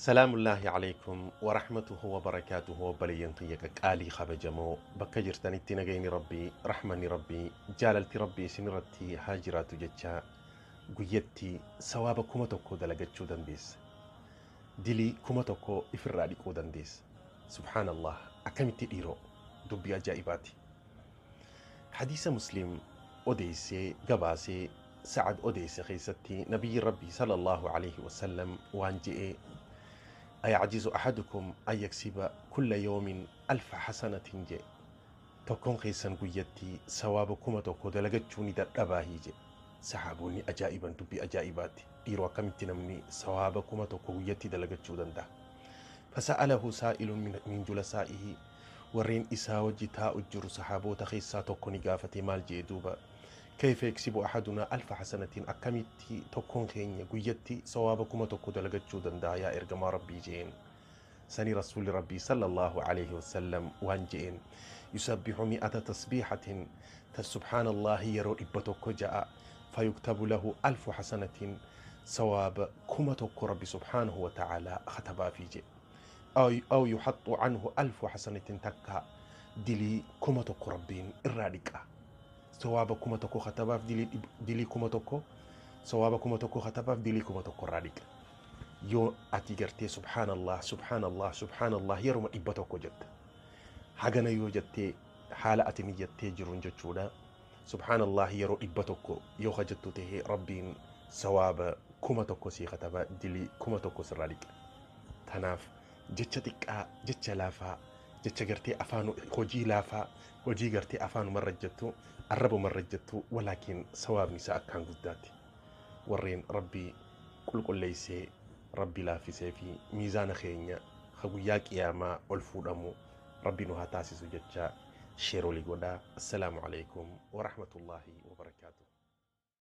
Salaamullaahi Aleykum Warahmatuhu Wabarakaatuhu Obboleeyyan kiyya qaqqaalii kabajamoo bakka jirtanitti nagayni Rabbii rahmanni Rabbii jaalalti Rabbii isin irratti haa jiraatu jecha guyyatti sawaaba 1000 dalagachuu dandeessa dilii 1000 ifirraa dhiquu dandeessa subhaanallah akkamitti dhiiroo dubbii ajaa'ibaati Hadiisa Muslim odeessee gabaasee Sa'ad odeesse keessatti Nabiyyiin Rabbii sallallahu aleyhi wasallam waan je'e, Aya'jizu ahadukum an yaksiba kulla yawmin alfa hasanatin je'e. Tokkoon keessan guyyatti sawaaba 1000 dalagachuu ni dadhabaahii je'e. Sahaabonni ajaa'iban dubbii ajaa'ibaati. Dhiiroo akkamitti namni sawaaba 1000 guyyatti dalagachuu danda'a? Fasa'alahu saa'ilun min julasaa'ihi Warreen isaa wajji taa'u jiru sahaaboota keessaa tokko ni gaafate maal je'e duuba? Kayfa yaksibu ahadunaa alfa hasanatin akkamitti tokkoon keenya guyyatti sawaaba 1000 dalagachuu danda'a yaa ergamaa Rabbii je'een. Sani Rasuulli Rabbii sallallahu aleyhi wasallam waan je'een yusabbihu mi'ata tasbiihatin ta subhaanallaahi yeroo 100 ja'a fayuktabu lahu alfu hasanatin sawaaba 1000 Rabbi subhaanahu wa ta'aalaa katabaafii je'e. Aw yuhaxxu anhu alfu hasanatin takka dilii 1000 Rabbiin irraa dhiqa. Sawaaba 1000 katabaaf dilii 1000 sawaaba 1000 katabaaf dilii 1000 irraa dhiqa. Yoo ati gartee subhaanallah subhaanallah subhaanallah yeruma 100 jetta. Hagana yoo jettee haala ati niyyattee jiruun jechuudha. Subhaanallah yeroo 100 yoo ka jettu tahe Rabbiin sawaaba 1000 sii kataba dilii 1000 sirraa dhiqa. Tanaaf jecha xiqqaa, jecha laafaa, jecha gartee afaan hojii laafaa, hojii gartee afaanumarra jettu, arrabumarra jettu, walaakin sawaabni isaa akkaan guddaati. Warreen Rabbi qulqulleessee, Rabbi laaffisee fi miizaana keenya ka guyyaa qiyaamaa ol fuudhamu Rabbi nu haa taasisu jecha share walii godhaa. Assalaamu aleykum warahmatullaahi wabarakaatuh.